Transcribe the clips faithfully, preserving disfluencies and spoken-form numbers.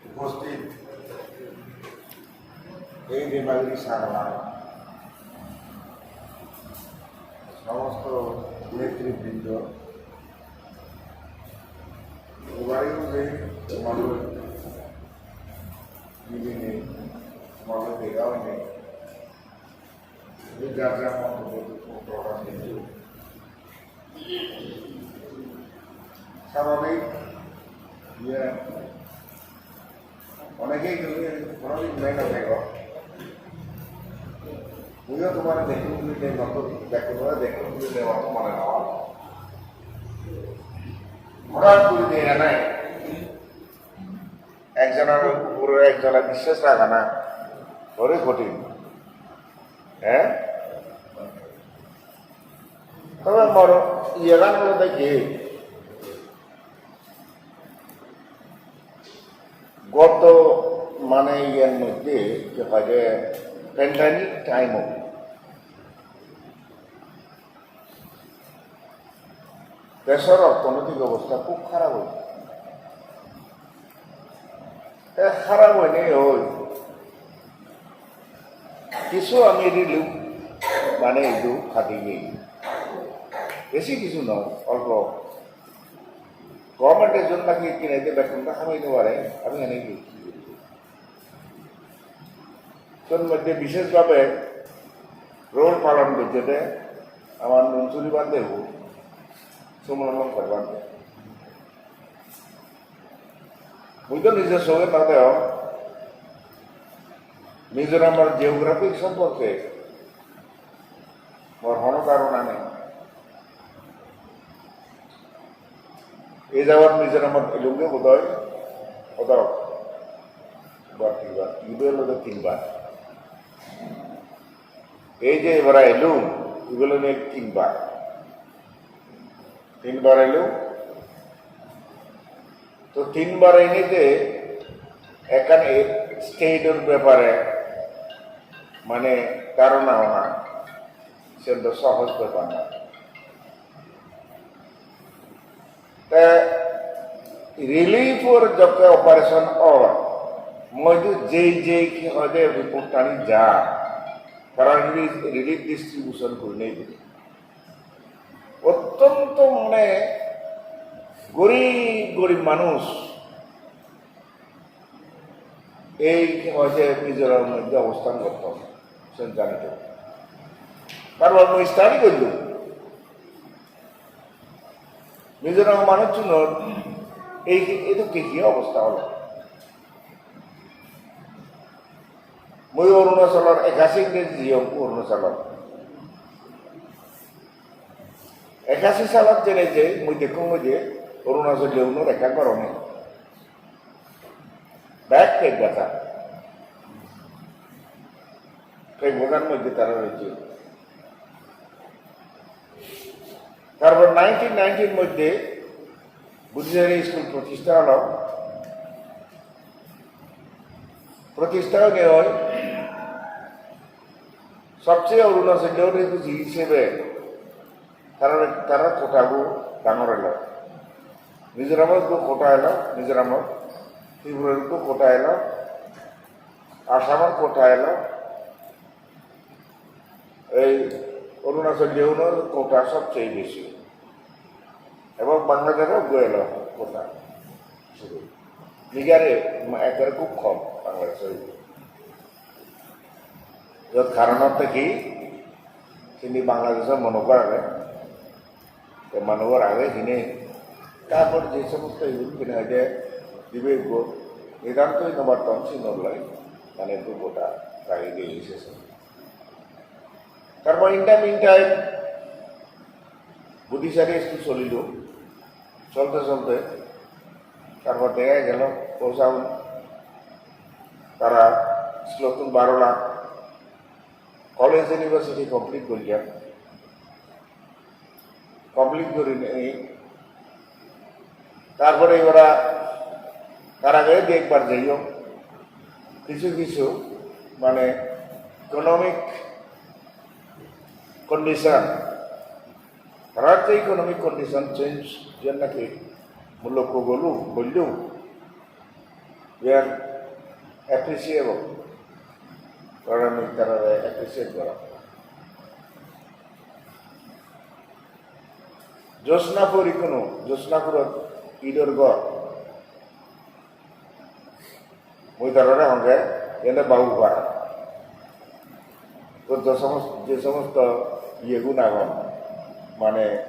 উপস্থিত এই দেবাগিরি সারলা সমস্ত নেতৃবৃন্দ, এবারেও যে তোমাদের মিলিনি, তোমাদের দেখাও নেই, তুমি যার যার মন্তব্য প্রকাশ করছো। স্বাভাবিক, ইয়ে, অনেকেই তুমি কোনোদিন মেহনত দেখো, তুমিও তোমার দেখুন, তুমি যে মতো দেখো, তোমার দেখুন, তুমি দেওয়া তো মনে হয়। হঠাৎ করে দিয়ে নাই, একজনের উপরে একজনের বিশ্বাস রাখা না, বড়ই কঠিন। হ্যাঁ? তবে মর-, ইয়েগান হলো দেখি, গত মানে ইয়ের মধ্যে যে হয় যে pandemic time-ও দেশর অর্থনৈতিক অবস্থা খুব খারাপ হয়েছে। এ খারাপ হয়নি ওই কিছু আমি relief মানে একটু খাটি গিয়ে বেশি কিছু নয়, অল্প। গভর্নমেন্টের জন্য নাকি কিনে দিয়ে বেতনটা খামাই নিতে পারে, আমি জানি কি, কি বলবো। তোর মধ্যে বিশেষভাবে রোল পালন করছে যে আমার নুনসুরি বান্ধে হোক, সুমন অলঙ্কার বান্ধে। মুই তো নিজের চোখে না দেও, নিজের আমার জিওগ্রাফি সম্পর্কে মোর কোনো ধারণা নেই। এই যাওয়ার নিজের আমার এলুঙ্গে বোধ হয় কত বার, তিনবার, ইউবে হলো তিনবার। এই যে এবার এলুম, ইগুলো নিয়ে তিনবার, তিনবার এলুম। তো তিনবার এনেতে এখানে স্টেটর ব্যাপারে মানে ধারণা হওয়া সেটা তো সহজ ব্যাপার না। তে রিলিফর যত অপারেশন অর, মজু যেই যেই কি হয় যে রিপোর্ট আনি যা, তারা রিলিফ, রিলিফ ডিস্ট্রিবিউশন করে নেই। অত্যন্ত মানে গরিব গরিব মানুষ এই কি হয় যে মিজোরামের মধ্যে অবস্থান করতাম, সে জানিত। তারপর আমি স্টাডি করলাম। মিজোরাম মানুষ চুনর এই, এই তো কি কি অবস্থা হলো? মই অরুণাচলর একাশি ইংরেজি জিও অরুণাচলর। একাশি সালত জেনে যে মই দেখুন যে অরুণাচল লেউনর একা গরমে ব্যাগ পেট ব্যথা। ফেব্রুয়ারির মধ্যে তারা রয়েছে। তারপর নাইনটিন নাইনটির মধ্যে বুদ্ধিজীবী স্কুল প্রতিষ্ঠা হলো। প্রতিষ্ঠা হয়ে হয় সবচেয়ে অরুণাচল রেফিউজি হিসেবে তারা, তারা কোটাগু ডাঙর হলো। মিজোরামর গো কোটা এলো, মিজোরামর, ত্রিপুরার গো কোটা এলো, আসামর কোটা এলো, এই অরুণাচল লেউনর কোটা সবচেয়ে বেশি এবং বাংলাদেশও গো এলো কোটা শুধু। মিজারে একবারে খুব কম বাংলাদেশের। এর কারণ হচ্ছে কি, তিনি বাংলাদেশের মনে করেন তো মানুষের আগে হিনে, তারপর যে সমস্ত ইভেন্ট কিনে হয় যে দিবে গো, নিতান্তই নম্বর তমসি নলাই, মানে একটু গোটা গাড়ি দিয়ে এসেছে। তারপর in the meantime বুদ্ধিচারী স্কুল চলিল, চলতে চলতে তারপর দেখা গেল পৌঁছাউন তারা স্কুলতন বারো lakh College university complete gorillam, complete gorinei tarpore ibara tar age di ekbar jeiyong, kichu kichu mane economic condition, tarar je economic condition change, jiyan naki mui lokko gollung, bollung, jiyan appreciable, karon mui tarare appreciate gorong. Josnapur ikkunu, Josnapurot idor ghor. Mui tarare honge, ene babu para. To je somosto, je somosto iyegun agon, mane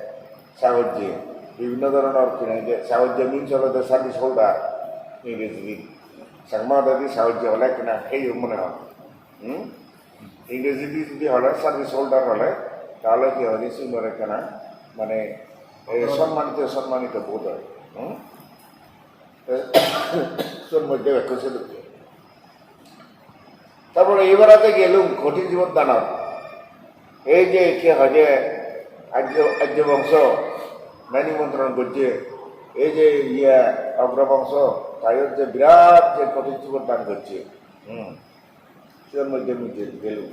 sagojje, bibhinno dhoronor kine je sagojje means olode service holder, Ingrejidi. Changma hodadi sagojje hole kina heyo mone hoi. Hmm? Ingrejidi jodi hole service holder hole, tahole ki hoi, sigunore ekkena mane, eh, সম্মানিত, সম্মানিত বোধ হয়। Hmm? Eh, sor moddhe bekko se dokke. Tarpore ebarate gelung Kothin Cibor Danot. Ei je ki hoide Arjo, Arjo Bongso nimontron gojje, ei je iye Ogro Bongso, taiyo je birat je Kothin Cibor Dan gojje. Hmm. Siyon moddhe mui je-, gelung.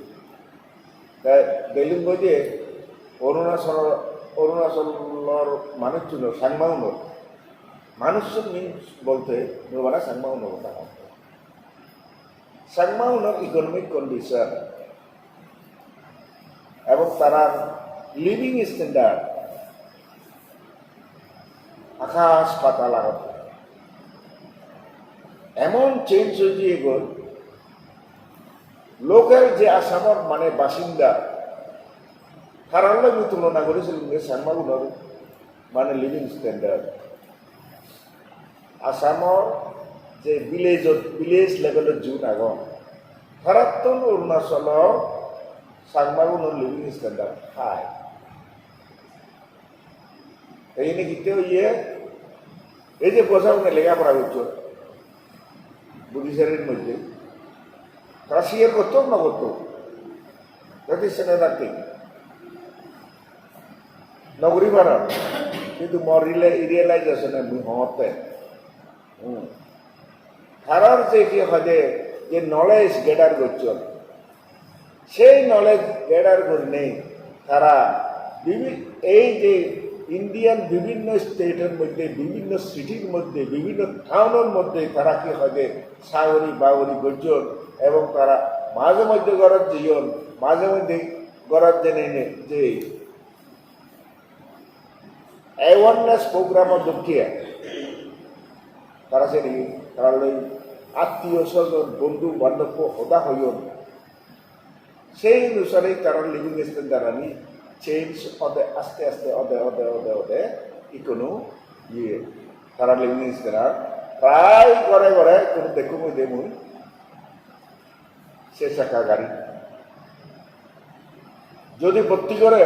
Te gelung goi je Arunachal, Arunachalor manuchchunor, Changmaunor. Manuchchun means bolte mui bana Changmaunor hoda hong. Changmaunor economic condition ebong tarar living standard akash patal agede. Emon change oi jiyegoi, local je Assamor mane basinda, tarar loi mui tulona gori silunge Changmagunor mane living standard. Assamor je village, village level-ot jiun agon, tarattun Arunachalor Changmagunor living standard high. Ei jene hitte oye, ei je bosagune lega pora gocchon Bodhicharir moddhe, tara siyen gotton na gotton? That is another thing. No guri paron, kintu mor reali-, realization-e mui hongotte. Hmm. Tarar je ki hoide je knowledge gather gocchon, sei knowledge gather gurinei tara bibi-, ei je Indian bibhinno state-or moddhe, bibhinno city-r moddhe, bibhinno town-or moddhe tara ki hoide sagori bagori gojjon ebong tara maje moddhe gorot jeyon, maje moddhe gorot jenei ne je awareness program-or dokke tara seni tara loi attiyo sojon, bondhu bandhobbo hoda hoyon. Sei onusare tarar living standard-ani change ode, aste aste ode, ode, ode, ode, ikkunu iye, tarar living standard prai gore gore ikkunu dekkong oi de mui. Se chakka gari. Jodi protti gore,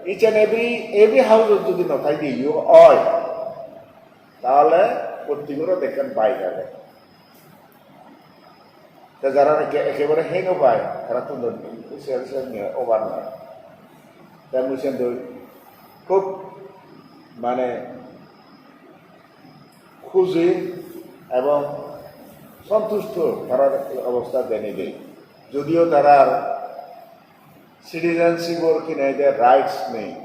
each and every, every house-ot jodi no thai de yo oi, tahole protti gore ekkan bike age. Te jara eke-, ekebare heno pai, tara tun do se, se niye obar noi. Te mui sen doi khub mane khushi ebong sontusto tarar ei obostha denei de. Jodio tarar citizenship-or kinai de rights nei,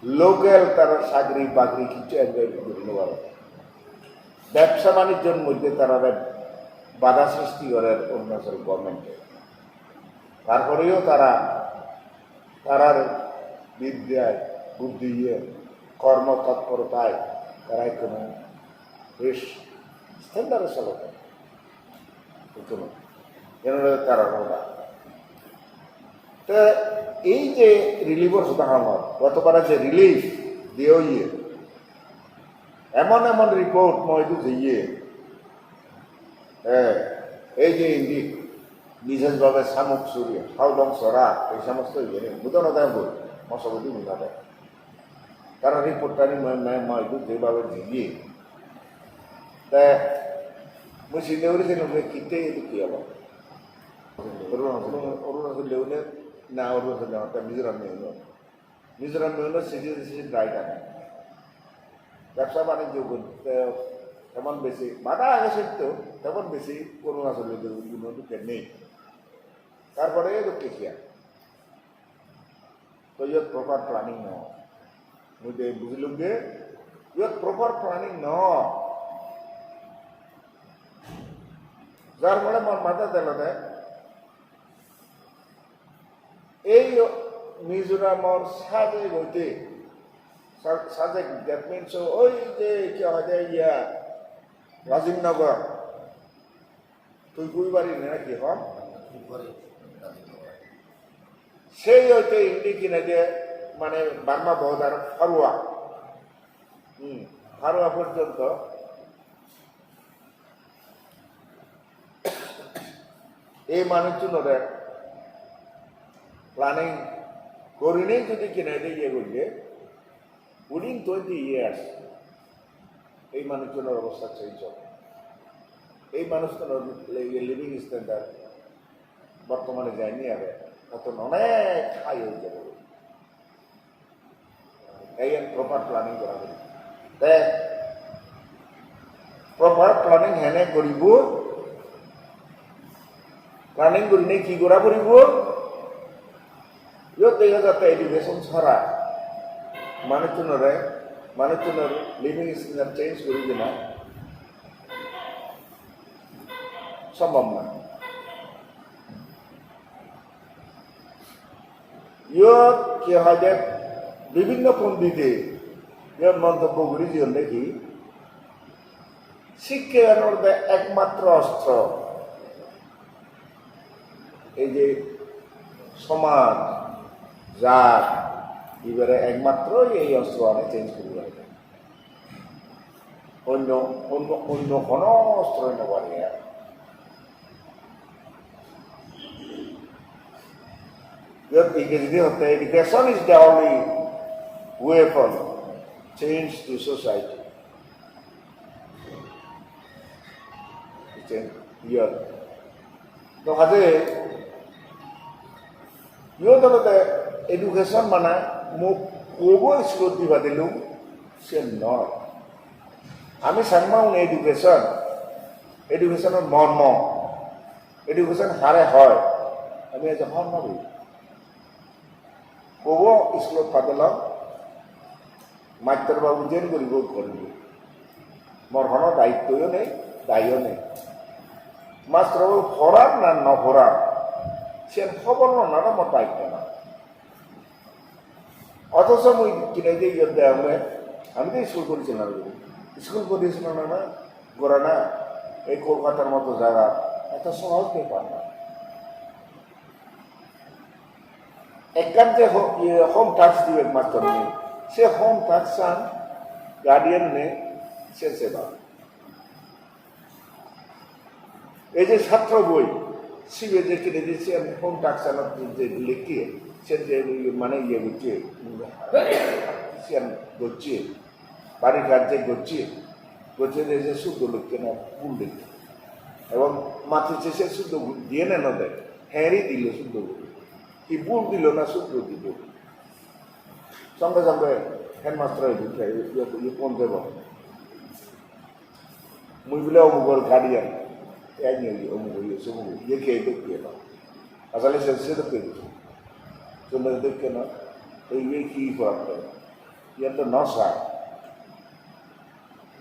local tarar chagri bagri kichu enjoy guri no paron. Bebsa banijjor moddhe tarare bada sristi gorer Arunachal government-e. Tarporeyo tara, tarar bidyai, buddhiye, kormo totporotai tara ekkono besh standard-e solode. Ekkono. Yen olode tarar hoda. Te ei je relief-or hoda hongor, gotobare je relief diye oye, emon emon report mui idu jeye, eh, ei je indi bisesh bhabe Samuksuri, Haflong Sorak, ei somosto iye, mui do no degong, mo sogodi mui no degong. Tara report-ani mui, mui, mui idu jebhabe jeye. Te mui sinte guri silung je hitte idu hi obo. Arunachal, Arunachal leune na Arunachal leune, ta Mizoram leune. Mizoram leune citizenship right age. Bebsa banijjo gotte temon besi bada age sotto, temon besi Arunachal leune dokke nei. Tarpore dokke siya. To iyot proper planning no. Mui de bujilunge, iyot proper planning no. Jar phole mor madat elode, ei Mizoramor Sajek hoite, Sa-, Sajek, that means oi je ki hoide iya, Rajib Nagar, Tuikuri bari ne naki hon? Sei hoite indi kinede mane Burma border Pharua. Hmm, Pharua porjonto ei manuchunore planning gurinei jodi kinede iye golle, within twenty years, ei manuchunor obosta change obo. Ei manuchunor li-, living standard bortomane jainei age, tattun onek high oi jabo. Ei iyan proper planning gora poribo. Te proper planning hene goribo? Planning gurinei hi gora poribo? Iyot dega jatte education sara manuchunore, manuchunor living standard change guri dena sombhob noi. Iyot hi hoide bibhinno pondite iyot montobbo guri jeyonde hi, sikke olode ekmatro ostro. Ei je somaj, jat, ibere ekmatro ei ostro ani change guri pare. Onno, onno, onno hono ostro no pare ar. Iyot Ingreji hotte, education is the only weapon change to society. Iyot. To haje, iyot olode education mane mui puobo school-ot di padilung, siyen noi. Ami Changmaune education, education-or mormo, education hare hoi, ami ejo hobor no pei. Puobo school-ot padelong, mastor babu jen guribo guribo. Mor hono daittoyo nei, dayo nei. Mastor babu poran na no poran, siyen hobor no nana mor daitto noi. Othocho mui kinede iyot degonge, ami do school porisalona guri. School porisalona gorana ei Kolkatar moto jaga eto sohoj bepar noi. Ekkan je ho-, iye, home task dibe mastor-une, se home task-an guardian-une se seba. Ei je satro boi, sibe je kinedi siyan home task-anot je likkiye, siyan je mane iye gocche, siyan gocche, bari kajje gocche, gocche de je suddo likke na bul likke. Ebong mati se suddo diye na no de, heri dilo suddo guri. Hi bul dilo na suddo dilo. Songe songe headmaster-e idu te, iye, iye phone debo. Mui bole omugor guardian. Te ami iye omugor iye somugor. Iye ke idu ke no. Asole se se idu ke idu. Songe idu ke no. Ei iye hi korte? Iye to no sa.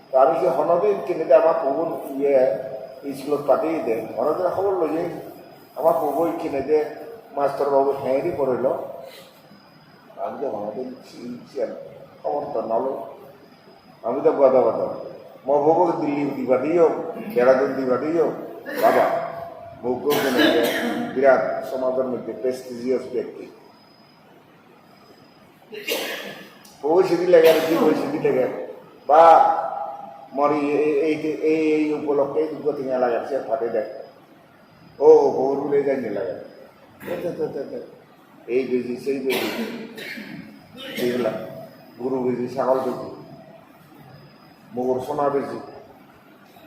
To ami je honodin kinede ama puobo iye school-ot padeye de, honodin hobor loye ama puobo kinede mastor babu hengeri porelo. Ami je honodin si-, siyan hobor to no loi. Ami to godo godo. Mo puobo Delhi di padeyo, Dehradun di padeyo. Baba, mokko kinede birat somajor moddhe prestigious bekti. Oi sidi leger, di oi sidi leger. Ba, mor ei, ei, ei, ei, ei upolokke ei dukko tenga leger, se pade de. O, boru le jani leger. Te, te, te, te, te. Ei beji, sei beji. Ei bela, goru beji, sagol beji. Mogor sona beji.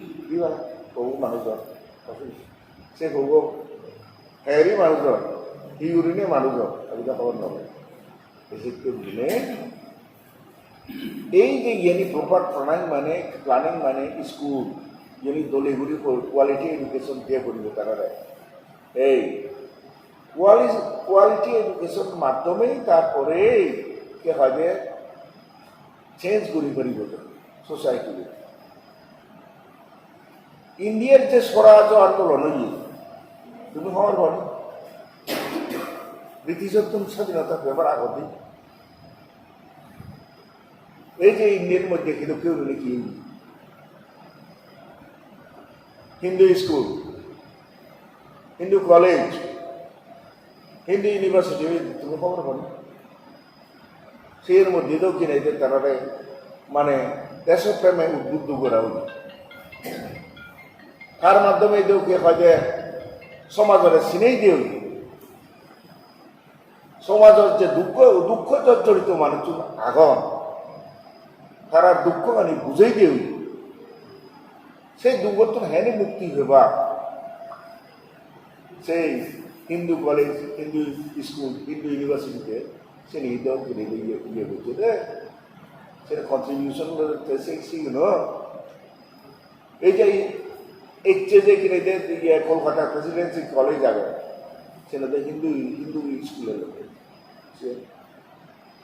Di bela, o manuj jon. Se gogo Heri manuj, hi gurinei manuj, ami to hobor no pai. Ei sekke gurinei, ei je iyeni proper planning mane, planning mane school, iyeni dole guri po-, quality education diye poribo tarare. Ei quali-, quality education maddhomei tarpore ki hoy je change guri paribo society. Indiar je Swaraj andolon oye, tumi hobor pao ni? Britishotun swadhinota pebar agodi. Ei je Indiar moddhe hintu kew nei ki Hindu school, Hindu college, Hindu university, tumi hobor pao ni? Ser moddhe do kinai de tarare mane deshopreme udbuddho gora oye. Tar maddhome do ki hoy de somajore sinei de oye. Somajot je dukko, dukko jorjorito manuchun agon, tarar dukkogani bujei de oye. Sei dukkottun hene mukti peba? Sei Hindu college, Hindu school, Hindu university-te seni do guri iye, iye gocche de. Seni contribution gocche sei, sei no. Ei je ecche je kinai de iye Kolkata Presidency College age, seni do Hindu, Hindu school age. Se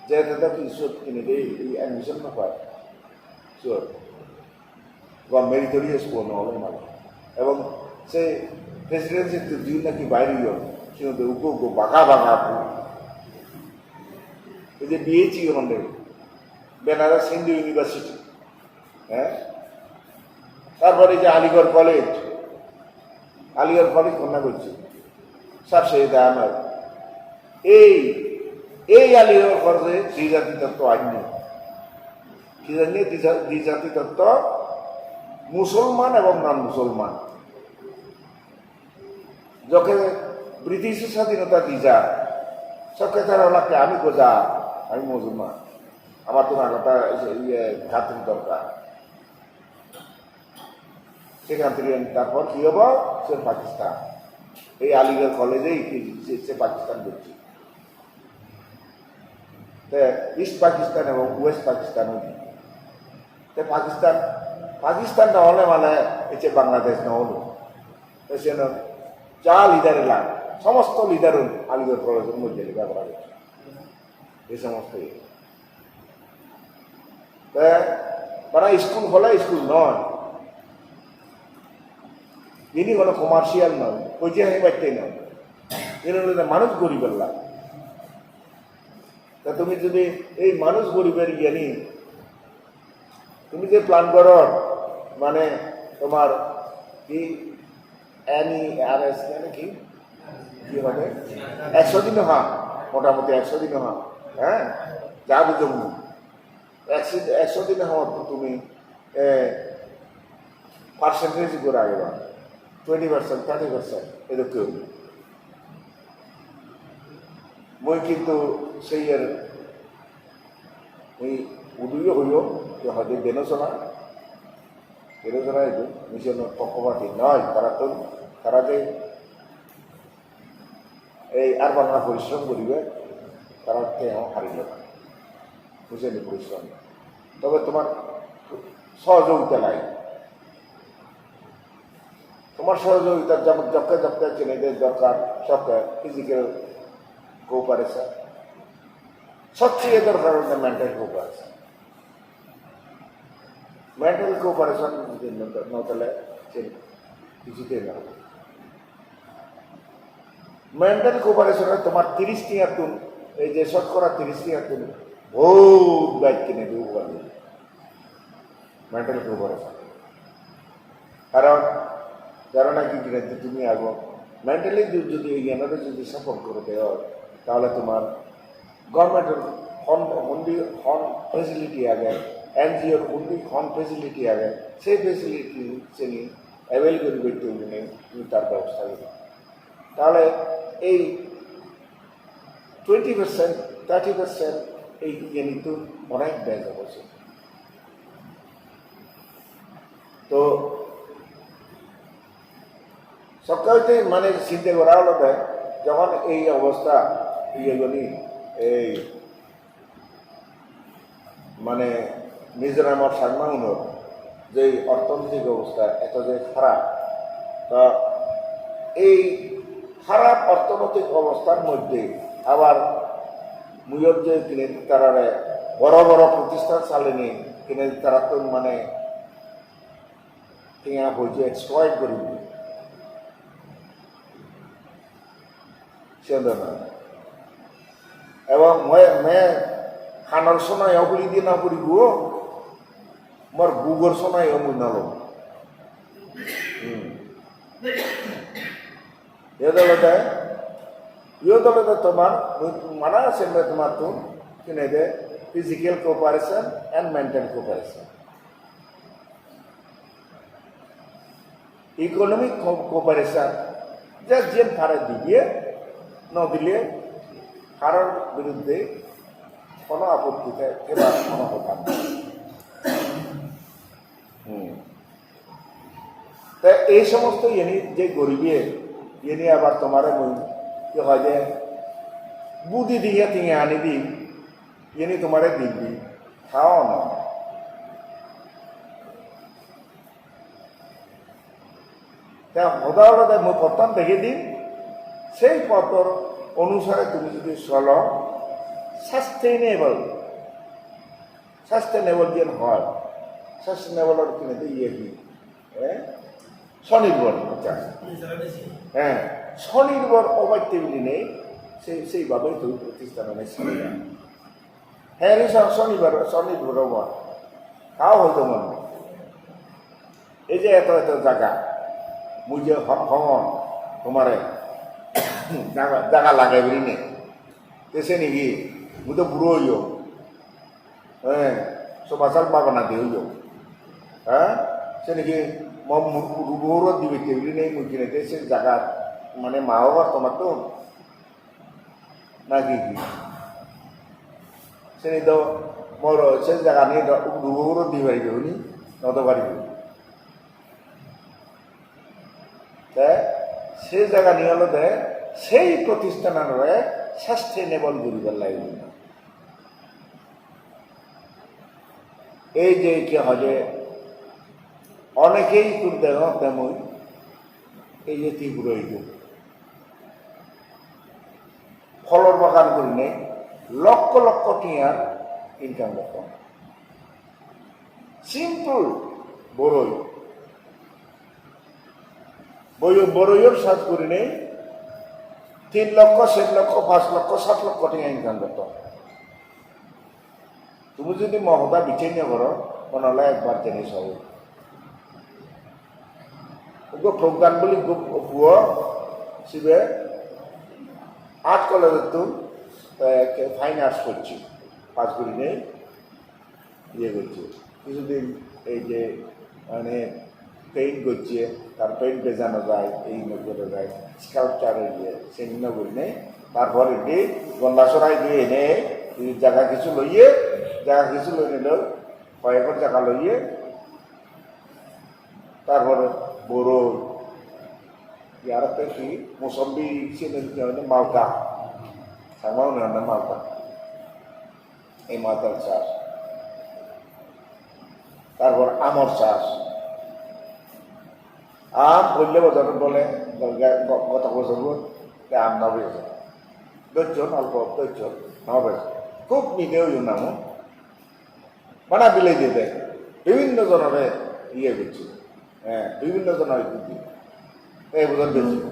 je tata ki sot kinai de ei admission no pai. So, ba meritorious po no ole mane. Ebong se presidency-tun jiyun naki baire oyon, siyot do ukko ukko baga baga po. Ei je B H U honde, Banaras Hindu University, eh? Tarpore ei je Aligarh College, Aligarh College honna gocche? Sir Syed Ahmed. Ei, ei Aligarh College-e di jati totto anne. Hi jani di ja-, di jati totto? Musolman ebong non Musolman. Jokke British-e swadhinota di jar, sokke tara hola ki ami Goja, ami Musolman. Amattun agota iye country dorkar. Se country-an tarpor hi obo? Se Pakistan. Ei Aligarh College-e ki se, se Pakistan gocche. Te East Pakistan ebong West Pakistan oye. Te Pakistan, Pakistan no ole mane ecche Bangladesh no olo. Te seno ja leader elan, somosto leader-un Aligarh College-or moddhe lega pora gocche. Ei somosto iye. Te bana school hole school noi. Ini hono commercial noi, hoje hai batte noi. Ini olode manuj goribar lai. Te tumi jodi ei manuj goribar iyeni, tumi je plan goror, mane tomar ki N E R S mane ki? Ki hobe? Eksho dino ham, motamuti eksho dino ham, eh? Ja bujong mui. Eksho, eksho dino ham tumi, eh, percentage gora eba, twenty percent, thirty percent, edokke obo. Mui kintu sei ar, mui uduyo hoyong, je hoyto deno sona, deno sona edu, mui seno pokkopati noi, tara to, tara je ei ar bana porishrom goribe, tara teo harilo na. Bujheni porishrom. Tobe tomar sohojogita lage. Tomar sohojogita jok-, jokke jokke jinede dorkar, sokke physical cooperation. Sobcheye dorkar hoide mental cooperation. Mental cooperation jodi no, no thale se kichute no obo. Mental cooperation-e tomar tiris tengattun, ei je sotkora tiris tengattun bohut bike kine dibo paribo. Mental cooperation. Karon jara naki gire tumi ago, mentally jodi, jodi iyanore jodi support goro de oi, tahole tomar government-or hon, hondi hon facility age, N G O-r hondi hon facility age, sei facility seni avail gori gotte gurinei tumi tar bebosta goro. Tahole ei twenty percent, thirty percent ei iyenittun onek bej obo se. To sokke hoite mane sinte gora olode Jokhon ei obosta, iye guri, ei mane Mizoramor Changmagunor je orthonoitik obosta eto je harap, to ei harap orthonoitik obostar moddhe abar mui je kinedi tarare boro boro protisthan salinei kinedi tarattun mane tenga poije exploit guri. Siyan do na. Ebong mui, mui hanor sonayo huli diye na puribo, mor bugor sonayo mui nw lom. Hmm. Iyot olode, iyot olode tomar, mui mana ase mui tomattun, kinede physical cooperation and mental cooperation. Economic co-, cooperation, je jiyen pare dibe, no dile haror biruddhe hono apotti the-, thebar hono hotha nei. Hmm. Te ei somosto iyeni je goribe, iyeni abar tomare mui, ki hoy je, budi diye tinge ani di, iyeni tomare di di, hao no. Te hoda olode mui pottan degei dim, sei potor onusare tumi jodi solo, sustainable, sustainable jen hoy, sustainable or kinede iye hi, eh? Sonirbhor, accha. Eh, sonirbhor obatte bilinei, sei, sei bhabe tumi protisthan mane sonirbhor. Heri sa-, sonirbhor, sonirbhor obo. Hao hoito mone. Ei je eto eto jaga, mui je ho-, hongor tomare, jaga, jaga lage bilinei. Te se niki, mui to buro oiyong. Eh, soba sal babana de oiyong. Eh, se niki, mo mu-, rubo uro dibe te bilinei mui kinede se jaga, mane ma obo tomattun. Naki hi? Seni do moro se jagani do uguredi uguredi di paribe huni, no do paribe. Te se jagani olode sei protisthanore sustainable guribar laibe. Ei je ki hoye, onekei tur degongotte mui, ei je Tripura idu. Pholor bagan gurinei lokko lokko tiyar income gotton. Simple boroi. Boyo-, boroyor saj gurinei tin lokko, ser lokko, pach lokko, sat lokko tiya income gotton. Tumi jodi mo hoda bichar no goro, mone hole ekbar jeni so. Ugo Progyan boli gu-, puo, sibe art college-ottun, eh, ke-, fine arts gocche, pass gurinei iye gocche. Kisudin ei je, mane, paint gocche, tar paint bejana jai, ei no gora jai, sculpture oye, seni no gurinei, tarpor indi Gondasora idu enei, ei jaga kichu loye, jaga kichu loinei loi, hoyekor jaga loye, tarpore boroi, iyar te hi, mosombi, seni hi hoide malta, Changma une hoide malta. Ei maltar chas. Tarpor amor chas. Am poille bojor bole, go-, go-, goto bojor bole, te am no beje. Dojjon, olpo dojjon, no beje. Khub mide oyon amu. Bana bile diye de. Bibhinno jonore iye gocche. Eh, bibhinno jonore idu diye. Te ei bojor bejibo.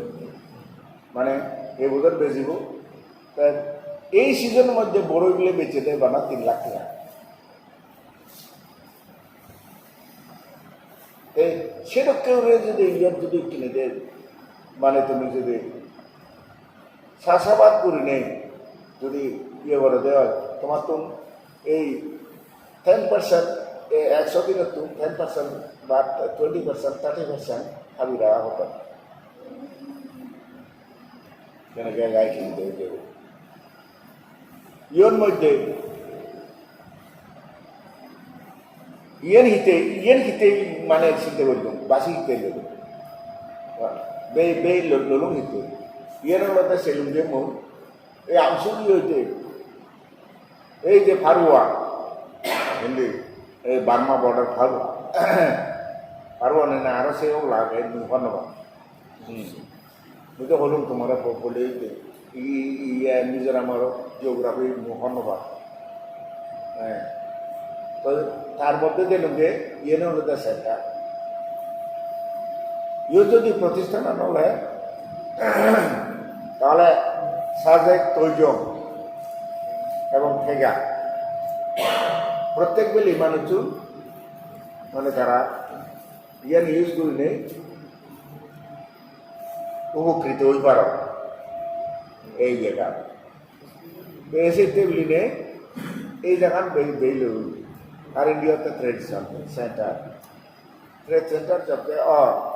Mane, ei bojor bejibo. Te ei season-or moddhe boroi bile bejede bana tin lakh tenga. Te sedokke guri jodi iyot jodi kinede, mane tumi jodi chasabad gurinei jodi iye gorede oi, tomattun ei ten percent, e, ekso dinottun ten percent ba twenty percent, thirty percent habi raga hoto. Kene gai gai kinte hoide. Iyon moddhe, iyen hite, iyen hite mane sinte goridung, basi hite goridung. Bei, bei lo-, lolung hite. Iyen olode selunge mui. Ei amsuri hoite, ei je Pharua, indi, ei Burma border Pharua. Pharua ne na aro se ola, ei mui hobor nw pang. Hmm. Mui to holung tomare po-, pole ei je, i-, i-, iye Mizoramor geography mui hobor nw pang. Heh. To tar moddhe delunge, iyen olode center. Iyot jodi protisthan ole, tahole Sajek, Toijong ebong Thega, prottek valley manuchun, mane tara iyan use gurinei upokrito oi paron ei jagat. Te se tebile ne ei jagan bei-, beilo. Ar indi otte trade center, center. Trade center jokke or.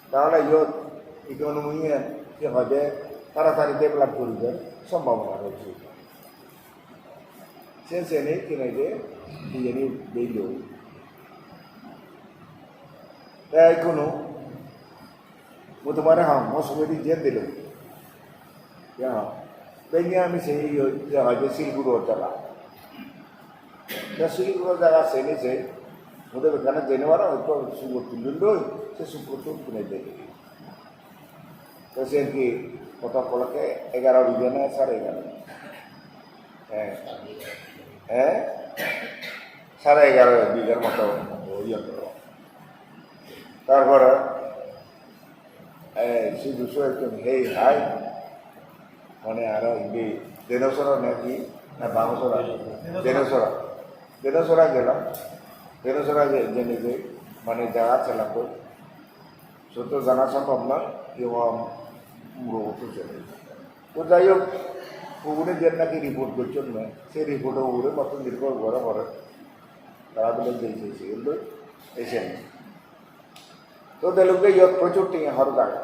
Tahole iyot economy-an hi hoide taratari develop guribar sombhabona royeche. Sen seni hi hoide iyeni beilo. Te ikkunu mui tomare hong, mo sugedi je dilo. Ya, benne ami sei yo, ya, hoide Silguro jaga. Te Silguro jaga seni sei, mui to bekkani jene paro, hoito sugot tullon doi, se sugot tun kine de. To sen hi, kotto kolokke egaro bigha na sare egaro? Heh. Heh? Sare egaro bighar moto, oi, oi. Tarpore, eh, sidu so ekjon hei hai, mane aro indi Denosora naki, na Bangosora? Denosora. Denosora gelam. Denosora je-, jene je, mane jaga selam koi. Sotto jana sombhob noi, iyot muro uttun sene. To jai hok, ugune je naki report gocchon na, se report-o ugure matto nirbhor gora pore. Tara bile jei jei se loi esen. To delokke iyot prochur tenga horoj age.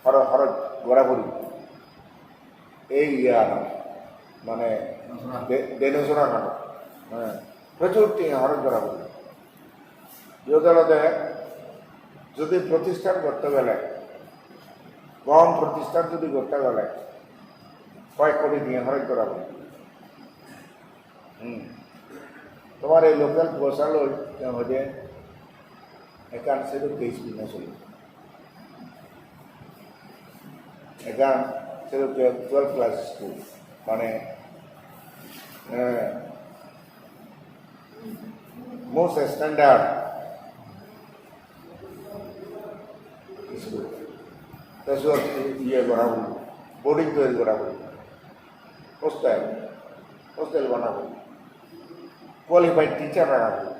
Horoj, horoj gora puri. Ei iyan, mane de-, Denosora gano. Mane prochur tenga horoj gora puri. Iyot olode jodi protisthan gotte gele, gom protisthan jodi gotte gele, koyek koti tenga horoj gora puribo. Hmm. Tomar ei local poisa loi, te hoide ekkan sedokke school no sole. Ekkan sedokke twelve class school. Mane, eh, most standard school. Te siyot iye gora puribo, boarding toyar gora puribo. Hostel, hostel bana puribo. Qualified teacher raga puribo.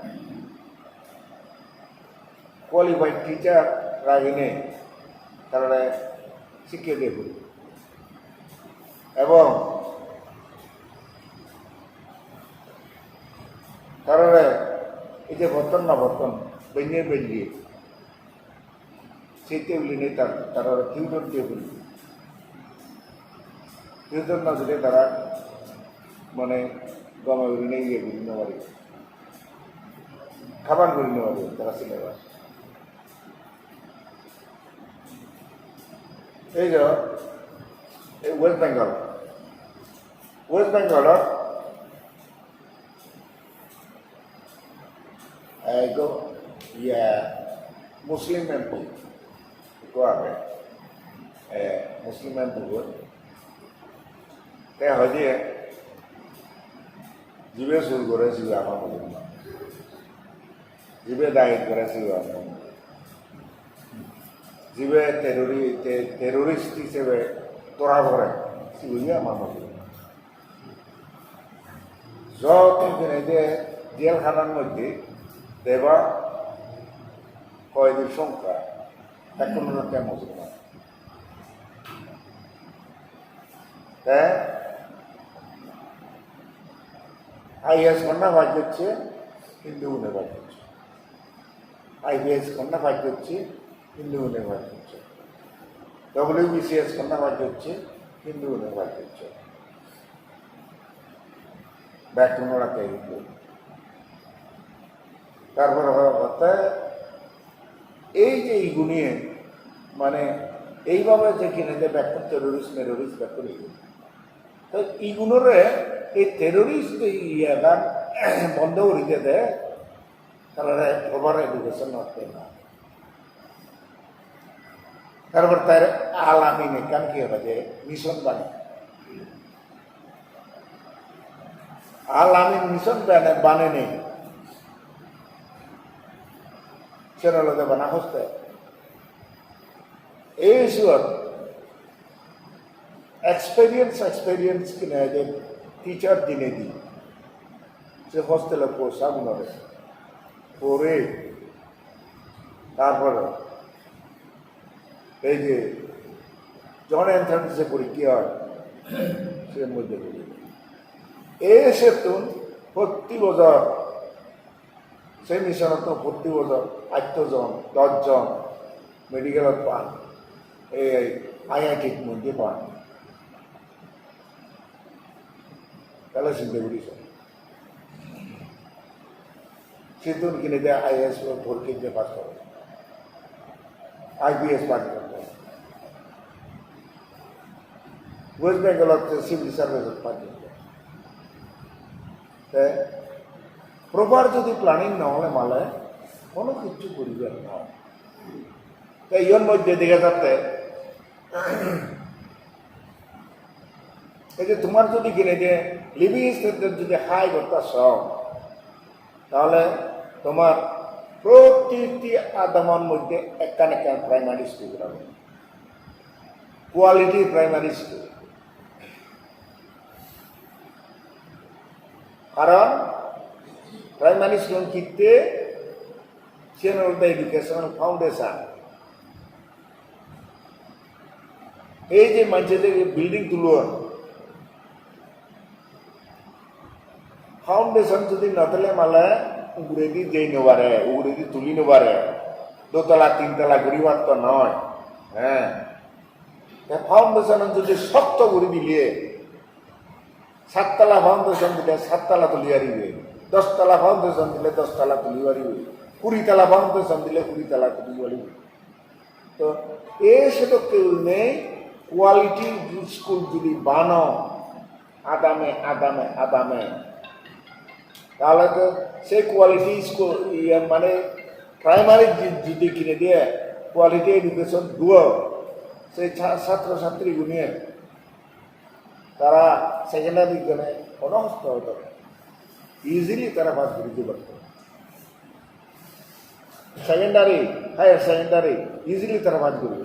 Qualified teacher raginei tarare sikkhe diye puribo. Ebong tarare ei je potton na potton, benne benne, se tebile nei tar-, tarare tuition diye puribo. Tuition na dile tara mane gome gurinei iye guri no pare. Haban guri no pare tara syllabus. Ei je, ei West Bengal, West Bengal-ot, eh, ekko, iya, Muslim M P ekko age, eh, Muslim M P bo, te hoide, jibe sur gore sibe ama Muslim. Jibe daget gore sibe ama. Jibe terrori-, te-, terrorist hisebe dora pore, sibe ama Muslim. Jotto jene je jel hanar moddhe deba koyedor songkha, bekkun olode Musolman. Te I A S honna pass gocche, Hindu gune pass gocche. I P S honna pass gocche, Hindu gune pass gocche. W B C S honna pass gocche, Hindu gune pass gocche. Bekkun olode Hindu. Tarpore hotte ei je igune mane Ei bhabe je kine je bekkun terrorist merorist bekkun igun. To igunore ei terrorist je iyegan bondo guri dede, tarare proper education not dena. Tarpor tar Al Amin ekkan hi hoide mission bane. Al Amin mission bane, banenei. Siyen olode bana hostel. Ei siyot experience, experience kine je teacher dinei di. Se hostel-o posagunore. Pore. Tarpore ei je joint entrance je porikka oi, se moddhe pore. Ei settun protti bojor, se mission-ottun protti bojor atto jon, dosh jon medical-ot pan, ei I I T-t moddhe pan. Tale sinte guri so. Sittun kine je I A S porikka je pass gore, I P S pass gore, West Bengal-ot civil service pass gore. Te proper jodi planning na ole male hono kichu guribar noi. Te iyon moddhe dega jatte, ei je tomar jodi kine je living standard jodi high gorta so, tahole tomar protiti adamor moddhe ekkan ekkan primary school gora poribo. Quality primary school. Karon primary school hitte, siyen olode educational foundation. Ei je manje je building tulon, foundation jodi no thele male uguredi jei no pare, uguredi tuli no pare, dotala, tintala guri patto noi. He. Te foundation jodi sokto guri dile, sattala foundation dile sattala tuli paribe, dostala foundation dile dostala tuli paribe, kuritala foundation dile kuritala tuli paribe. To ei sedokke gurinei quality school jodi bano, adame, adame, adame, tahole to sei quality school, iye mane primary ji-, jodi kine diye quality education duo, sei cha-, satro satri gune tara secondary gune hono hosto hoto easily tara pass guri dibar. Secondary, higher secondary, easily tara pass guribo.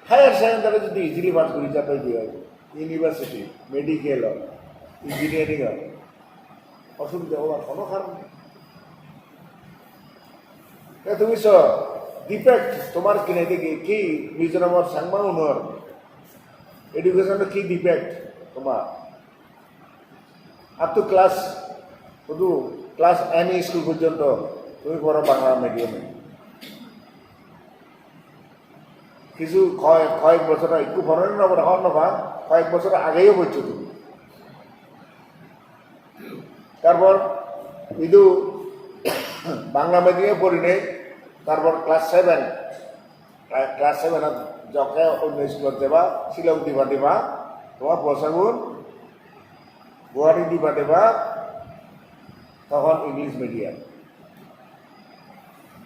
Higher secondary jodi easily pass guri jai, te hi hoibo? University, medical, engineering, osubidha obar hono karon nei. Te tumi so, defect tomar kine degi, hi Mizoramor Changma unor education hi defect tomar? Up to class, hudu class M E school porjonto tumi poro Bangla medium-e. Kichu koyek, koyek bojor, ekku pore no pore hobor no pang, koyek bojor ageyo pojjo tumi. Tarpor idu Bangla medium-e porinei, tarpor class seven, Cla-, class seven-ot jokke onno school-ot jeba, Shillong diba diba, tomar posagun Guwahati diba diba, tokhon English medium.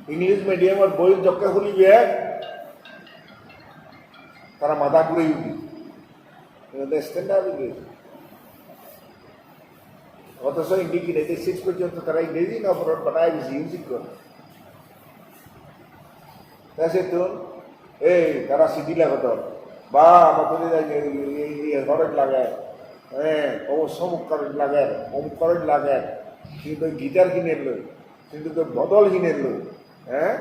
English medium-or boi jokke hulibe, tara mada gurei udibo. Iyen standard English. Othocho indi kinedi six porjonto tara Ingreji no poron, bana A B C use goron. Te settun, ei, tara sidi legodon. Ba, amattun iye, iye, iye, iye horoj lager. Eh, o somuk horoj lager, omuk horoj lager. Hintu guitar kineloi, hintu to bodol hineloi. Eh?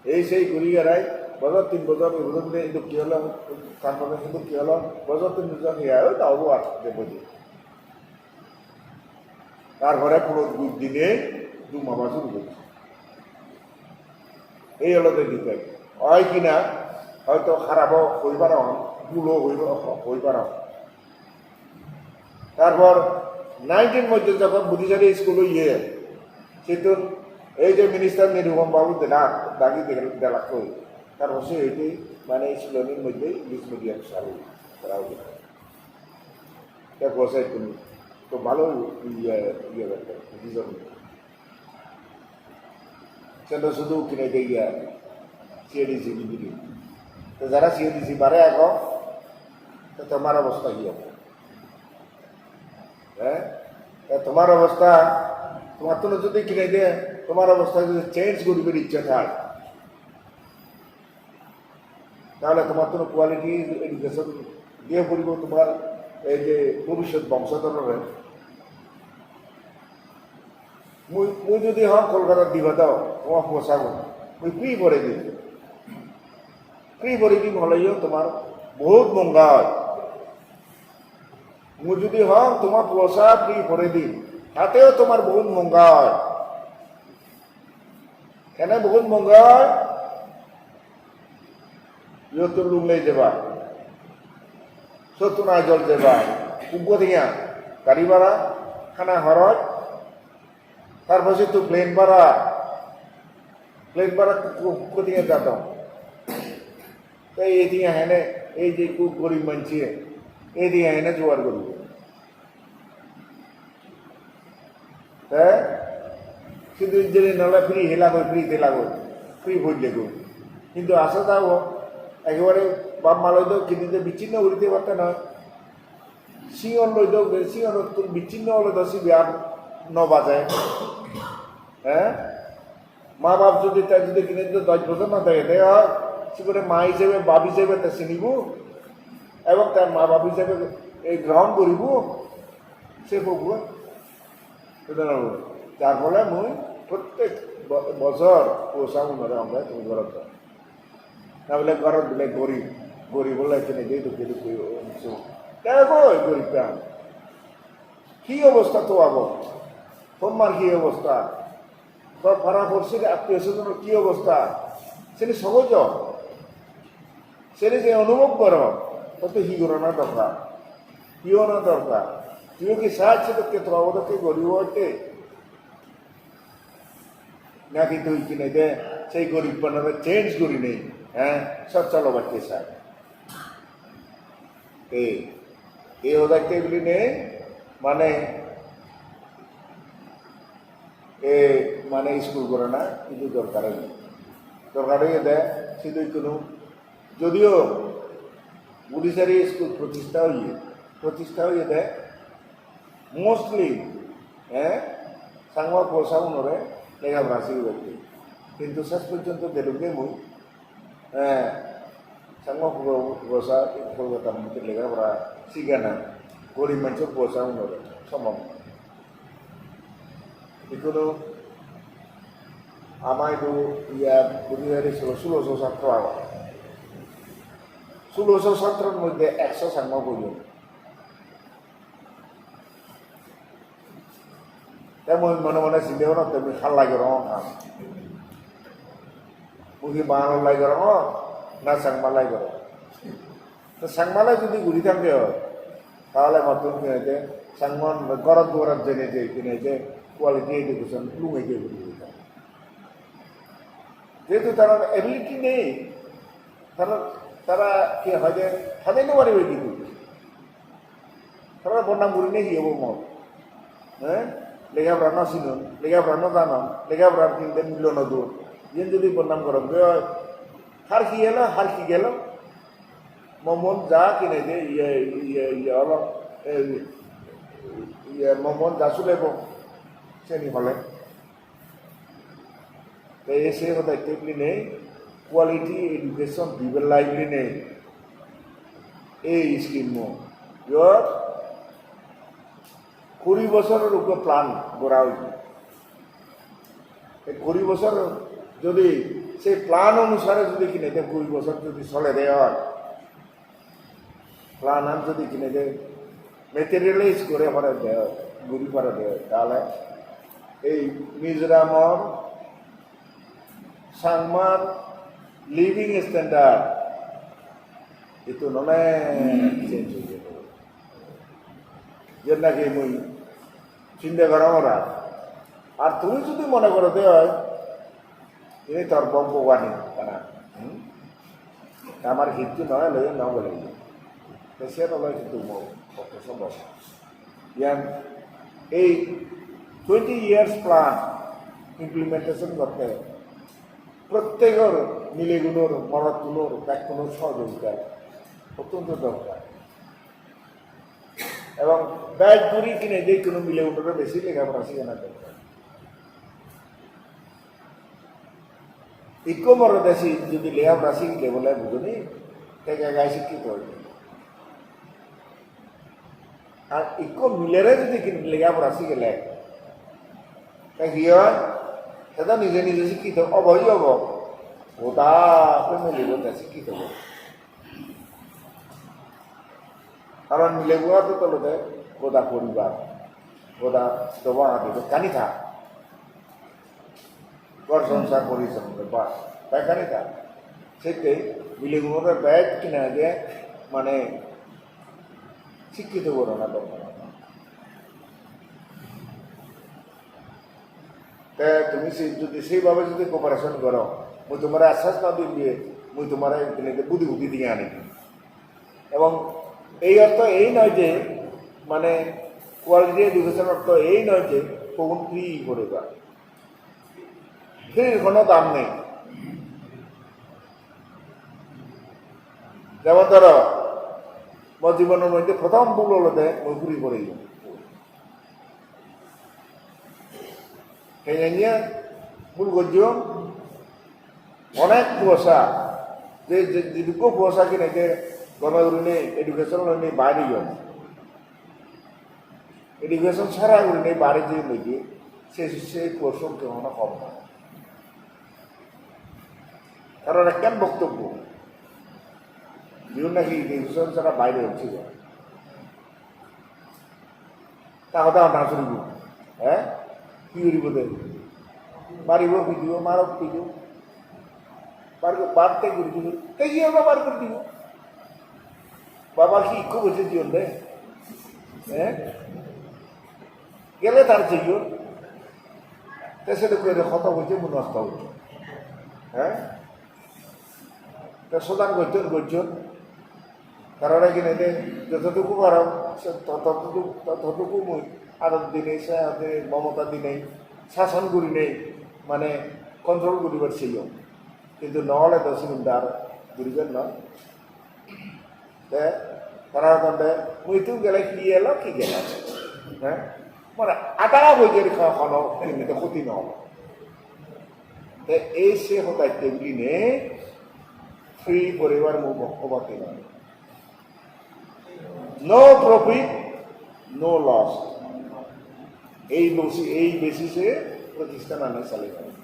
Ei sei guri garai bojor tin bojor, ei bojor bile hintu hi holo, tar pore hintu hi holo, bojor tin bojor hi oi, ta obo ar de boje. Tar pore puro dui dine dum aba suru gojje. Ei olode defect. Oi kina, hoito harap o hoi parong, bhulo hoi, hoi parong. Tarpor nineteen moddhe jokhon Bodhichariya school oye, settun ei je minister Nirupam Babu dela, dagi dela, delakkoi. Tarpor se oide Mane iskulani moddhe English medium salu gora ujit. Te bosa ikkunu to bhalo iye, iye bekkan, decision. Seno sudu kinai de iye, C A D C bidire. To jara C A D C bare ago, to tomar obosta hi obo? Eh? To tomar obosta, tomattun jodi kinai de, tomar obosta jodi change goribar iccha thai, tahole tomattun quality education diye poribo tomar ei je bhobissot bongsodoronore. Mui, mui jodi hong Kolkata diba dao, tomar posagun, mui free pore dim. Free pore dim holeyo tomar bohut monga oi. Mui jodi hong tomar posa free pore dim, tateyo tomar bohut monga oi. Kene bohut monga oi? Iyottun Lunglei jeba, sottun Aizawl jeba, hukko tenga, gari bhara, hana horoj, tar pore to plane bhara, plane bhara hukko, hukko tenga jadon. Te ei tenga hene, ei je ekku gorib manche, ei tenga hene jogar goribo? Te sidu jeni nole free helagoi, free telagoi, free pojjegoi. Hintu asa jabo, ekkebare bap ma loi do kinide bichinno guri dibatte noi. Singon loi do, singonottun bichinno ole do sibe ar no baje. Eh? Ma bap jodi te jodi kinide dosh bojor no thage, te oi, sibere ma hisebe, bap hisebe te sinibo, ebong te ma bap hisebe ei grohon goribo, se pobo. Sutorang, jar phole mui prottek bo-, bojor posagunore amra tumi gorot do. Na bile gorot bile gorib, gorib ole ekkene je dukke dukke onso. Degoi goribbe. Hi obosta to abo? Tomar hi obosta? Tor para porsir attiyo swajonor hi obosta? Seni sogojo. Seni je onubhob goro, totte hi gorana dorkar? Hi ona dorkar? Tuiyo ki sahajjo dokke, to babo dokke goribo otte? Naki tui kinede sei goribbanore change gurinei, eh, sochchol obatte sai? Ei, ei odatte bilinei, mane, e, mane school gorana idu dorkar oi. Dorkar oiyede, sidu ikkunu, jodio Bodhichari school protistha oiye, protistha oiyede, mostly, eh, Changma posagunore lega pora sigibatte. Hintu ses porjonto delunge mui, eh, Changma po-, posa Kolkata moddhe lega pora sigana gorib manjor posagunore sombhob noi. Ikkunu ama idu iya Bodhichari school-ot suloso satro agon. Suloso satro moddhe ekso Changma poyon. Te mui mone mone sinde gorong, te mui hallai gorong ham. Mui hi Bangalor lai gorong, na Changma lai gorong? To Changma lai jodi guri thangge oi, tahole mattun kinede Changma gorot gorot jeinei je kinede quality education lungei je guri guri thangge. Jehetu tarar ability nei, tara, tara hi hoide, hajei no paribe hintu. Tara bodnam gurinei hi obo mor? Eh? Lega pora no sinon, lega pora no janon, lega porar hintu mullo no don. Iyen jodi bodnam goron, te oi, har hi elo, har hi gelo? Mo mon ja kinede, iye, iye, iye olo, eh, iye, mo mon ja sulebo, seni hole. Te ei se hoda itte bilinei, quality education dibar lai bilinei ei scheme-o. Iyot kuri bojoror ugure plan gora oye. Te kuri bojor jodi se plan onusare jodi kinede kuri bojor jodi solede oi, plan-an jodi kinede materialize gore pare de, guri pare de, tahole ei Mizoramor Changmar living standard ittun onek change oi jebo. Jen naki mui sinde gorongor ar. Ar tumi jodi mone gorode oi, ini tor bombogani bana. Hmm? Amar hissu noi, loi no bole. Te se to loi hissu mo, okke sobo. Iyan ei twenty years plan implementation gotte prottekor milegunor, morottunor, bekkunor sohojogita ottonto dorkar. Ebong bej guri kine je hono milegunore besi lega pora sigana dorkar. Ikko morode si jodi lega pora sigile bole bujoni, te gai gai sikkito oibo. Ar ikko milere jodi kine lega pora sigile, te hi oi? Te to nije nije sikkito obo hi obo? Goda family bo te sikkito obo. Karon mileguno to olode goda poribar, goda doba hadi bekkani tha. Ghor songsar poribar, bekkani tha. Sekke milegunore bekkani age mane sikkito gorana dorkar. Te tumi se-, jodi seibhabe jodi cooperation goro, mui tomare aswas no dim je mui tomare ekhene budi budi diye ani. Ebong ei ortho ei noi je, mane, quality education ortho ei noi je pogun free poriba. Free-r hono dam nei. Jemon dhoro, mo jibonor moddhe prothom bhul olode mui free poriyong. Hengenge bhul gojjong, onek poisa, je, je, jedukko poisa kine je gome gurinei education loinei baire oyon. Education sara gurinei baire je loiye, se, se poisa hono kom noi. Karon ekkan boktobbo, jiun nahi education sara baire oyon sigun. Ta hoda hona suribo. Eh? Hi guribo de? Maribo, pidibo, marok, pidibo. Bar go-, bar te guri dibo. Te hi obo bar guri dibo? Baba hi ikko boje jiyon de? Eh? Gele tar jiyon. Te se de kore hoto boje mun nosto obo. Eh? Te sodan gojjon, gojjon. Tarare kine de jotoduku parong, se to-, totoduku, to-, totoduku mui ador dinei, se ade momota dinei, sason gurinei, mane control guribar seyong. Kintu no ole to sigun dar guribar noi. Te tara hodon de, mui tu gele hi elo, hi gelo? He? Mane adara bojer ho-, hono kintu khoti no olo. Te ei se hodatte gurinei free poribar mui pokkhopati noi. No profit, no loss. Ei bosi-, ei basis-e protisthan ami salei pari.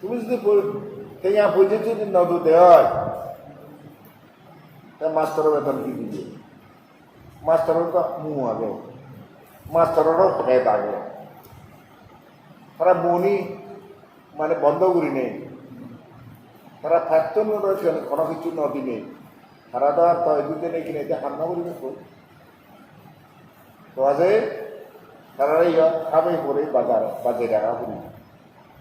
Tumi jodi po-, tenga poije jodi no dode oi, te mastoro beton hi dibe? Mastoror to mu age, mastororo pet age. Tara muni mane bondo gurinei, tara pettun aro hono hissu no dinei, tara to ar to eduk dinei kine te ham no guribe koi. To aje tarare iyot habei puri bajar, baje raga puri.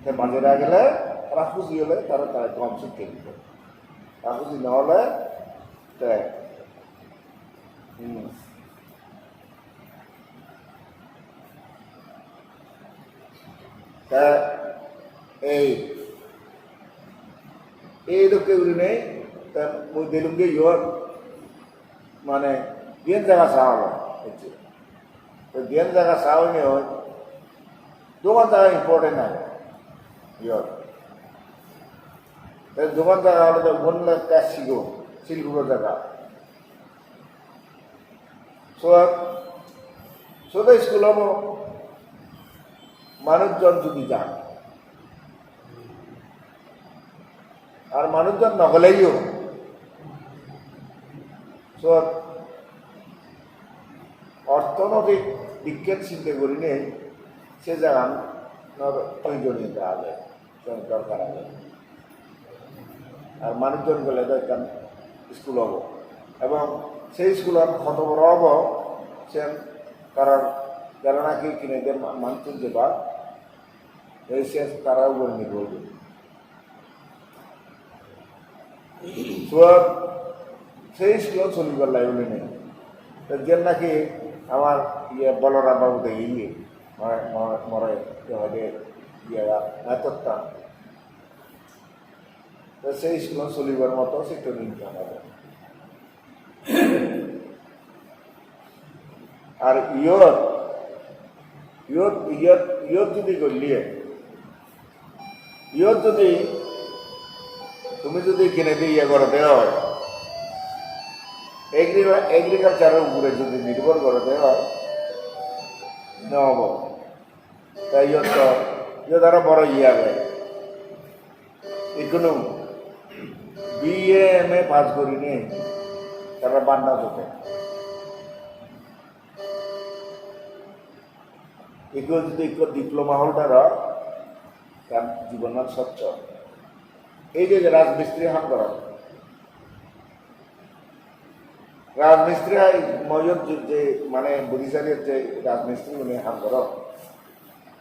Te baje ragele tara huji ole tara, tara gom sikke dibo. Ar huji no ole te Hmm. Te ei, ei dokke gurinei, te mui delunge iyot, mane, diyen jaga sa olo, ecche. Te diyen jaga sa oinei oi, dogan jaga important age, iyot. Te dogan jaga olode ubon olode ekka sigon, sil guro jaga. So, so the school obo, manujjon judi jan, ar manujjon no geleyo, so, orthonoitik dikken sinte gurinei se jagan nor proyojoniyota age. Siyan dorkar age. Ar manujjon gele do ekkan school obo. Ebong sei school-an hoto boro obo, siyan karon jara naki kinede ma-, manujjon jeba, ei siyan tara ugure nirbhor guri. Suot Sei school-an solibar lai bole nei. To jen naki amar iye Balaram babu de iye, more, more, more, iye hoide, iye, etotta. To sei school-an solibar moto settun income age. Ar iyot, iyot, iyot, iyot jodi golle, iyot jodi tumi jodi hinedi iye gorode oi, agri-, agriculture-or ugure jodi nirbhor gorode oi, no obo. Te iyot to, iyot aro boro iye age. Ikkunu B A, M A pass gurinei tara bhat no jode. Ikko jodi ikko diploma holder oi, tar jibonan soccho. Ei je, je rajmistri ham goron, rajmistri hai moyot je, je, mane, Bodhicariya je rajmistri gune ham goron,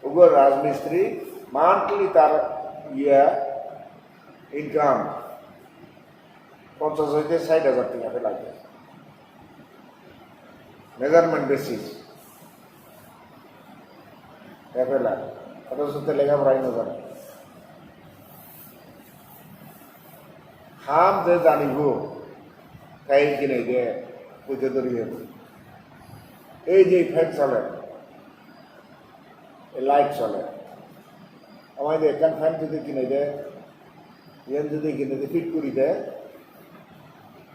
ugo rajmistri monthly tar iye income ponchas hoite sait hajar tenga pela lage. Measurement basis. Pela lage. Othocho te lega porai no jane. Ham je janibo, tai hinei de, puje dori hebo. Ei je fan chole, ei light chole. Amar je ekkan fan jodi hinei de, iyan jodi hinei de fit guri de,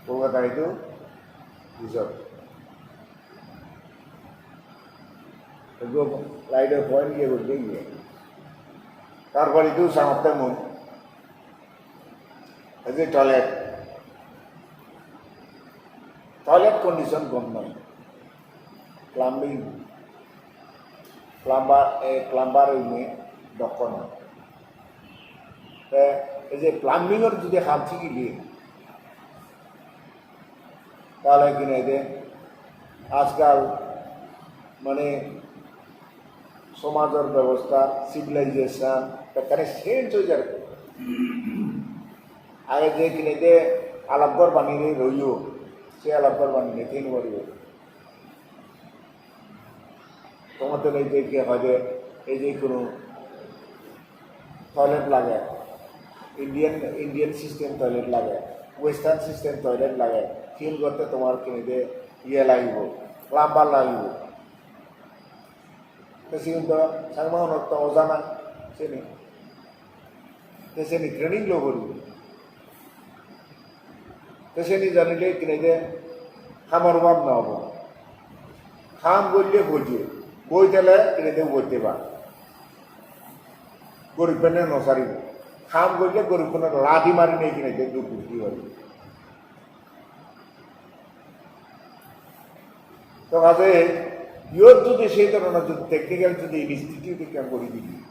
Kolkata idu dijok. Ekko light-or point iye guri de iye. Tar pore idu sangotte mui. Ei je toilet, toilet condition gom noi. Plumbing, plumber, eh, plumber uni dokkon noi. Te ei je plumbing-or jodi ham sigile, tale hinei de ajkal mane somajor bebosta, civilization bekkani change oi jar. Age je hinei de alap ghor banei roiyo, se alap ghor banei nei paribo. Tomattun ei je ki hoide, ei je hono toilet lage, Indian, Indian system toilet lage, Western system toilet lage, siyen gotte tomar hinei de iye lagibo, plumber lagibo. Te sigun to Changma-unor to ojana sini. Te sini training lo poribo. Te sini janile hinei de hamor obab no obo. Ham golle hoje, boi thele hinei de ubotte ba. Gorib bene no saribo. Ham golle gorib bene ladi marinei hinei de dur dur di paribo. To haje iyot jodi sei dhoronor jodi technical jodi institute ekkan gori dile,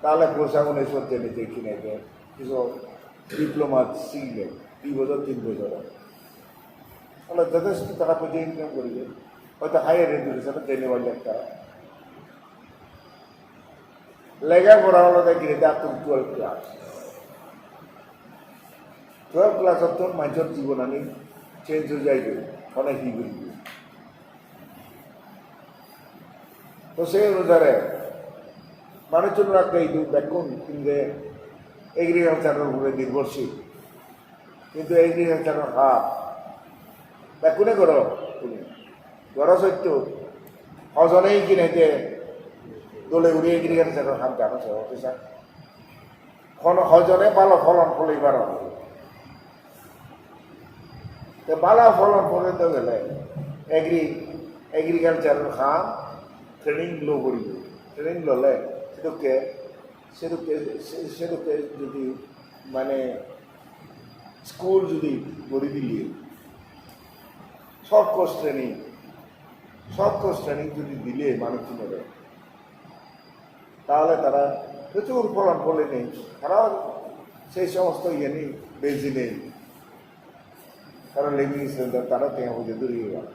tale proshasone sot jeinei je hinei de hissu diploma sigile, dui bojor, tin bojor, tale jothesto taka poisa income goribe, hoito higher education-ot jeinei paribe tara. Lega pora olode grade up to twelve class. Twelve class-ottun manjor jibonani change oi jai de, mane hi guribe. To sei onusare manuchchun ragde idu bekkun inde agriculture-or ugure nirbhorshil. Hintu agriculture-or ham bekkune goro, tumi goro sotto, hojone hinei de dole guri agriculture-or ham jano se officer? Hono hojone bhalo pholon pholi paron? Te bhalo pholon pholonde gele agri-, agriculture-or ham training lo poribo. Training lole sedokke, sedokke, se-, sedokke jodi mane school jodi gori dile, short course training, short course training jodi dile manuchchunore, tahole tara prochur pholon pholinei, tara sei somosto iyeni bejinei, tara living standard, tara tenga poisa duri obo.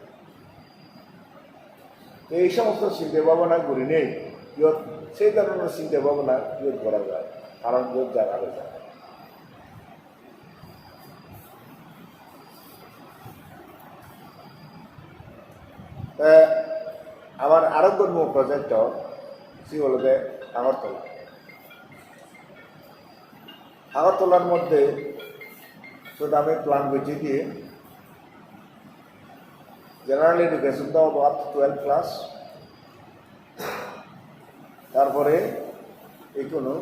Ei somosto sinte bhabona gurinei iyot sei dhoronor sinte bhabona iyot gora jai, karon iyot jaga roi jai. Te amar aro ekko nuo project o, se olode Agartala. Agartalar moddhe sot ami plan gocchi je General Education to obo up to twelve class, tarpore ikkunu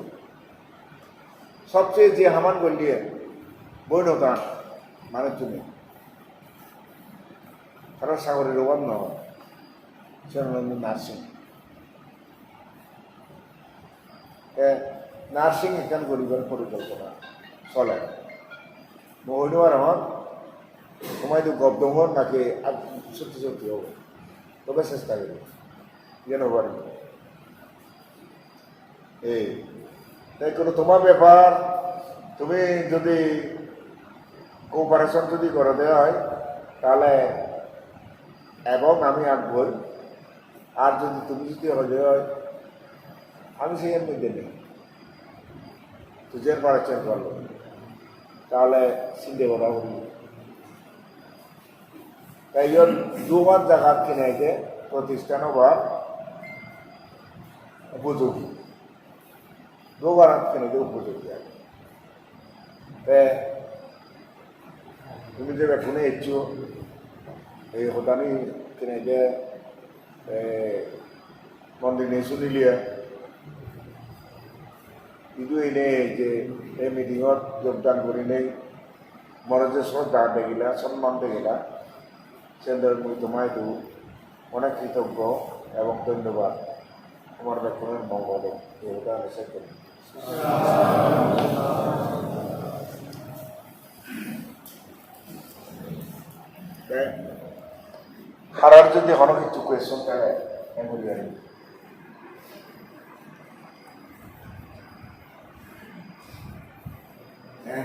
sobcheye je haman golle boi no tan manuchchune, tara sagorir obab no oi, siyan olode nursing. Te nursing ekkan guribar porikolpona soler. Mui hoi no parongor, tomar idu gob dongor naki ar sotti sotti obo. Tobe chesta gori. Iyan obo ar ki. Ei, te ikkunu tomar bepar, tumi jodi cooperation jodi goro de oi, tahole ebong ami agboi. Ar jodi tumi jodi hole oi, ami sei moddhe nei. Tui jer paros ser gor, tahole sinde gora poribo. Tai iyan dogan jagat kinede protisthan obar upojogi. Dogan kinede upojogi age. Te tumi je bekkune eccho, ei hodani kinede, eh, mon dinei sunile, idu einei je ei meeting-ot jogdan gurinei more je sroddha degila, sonman degila, sendoi mui toma idu onek kritoggo ebong dhonnobad. Tomar bekkunor mongol ok, ei hoda ami sej gori. Te harar jodi hono hissu question thale, em guri pari. Eh?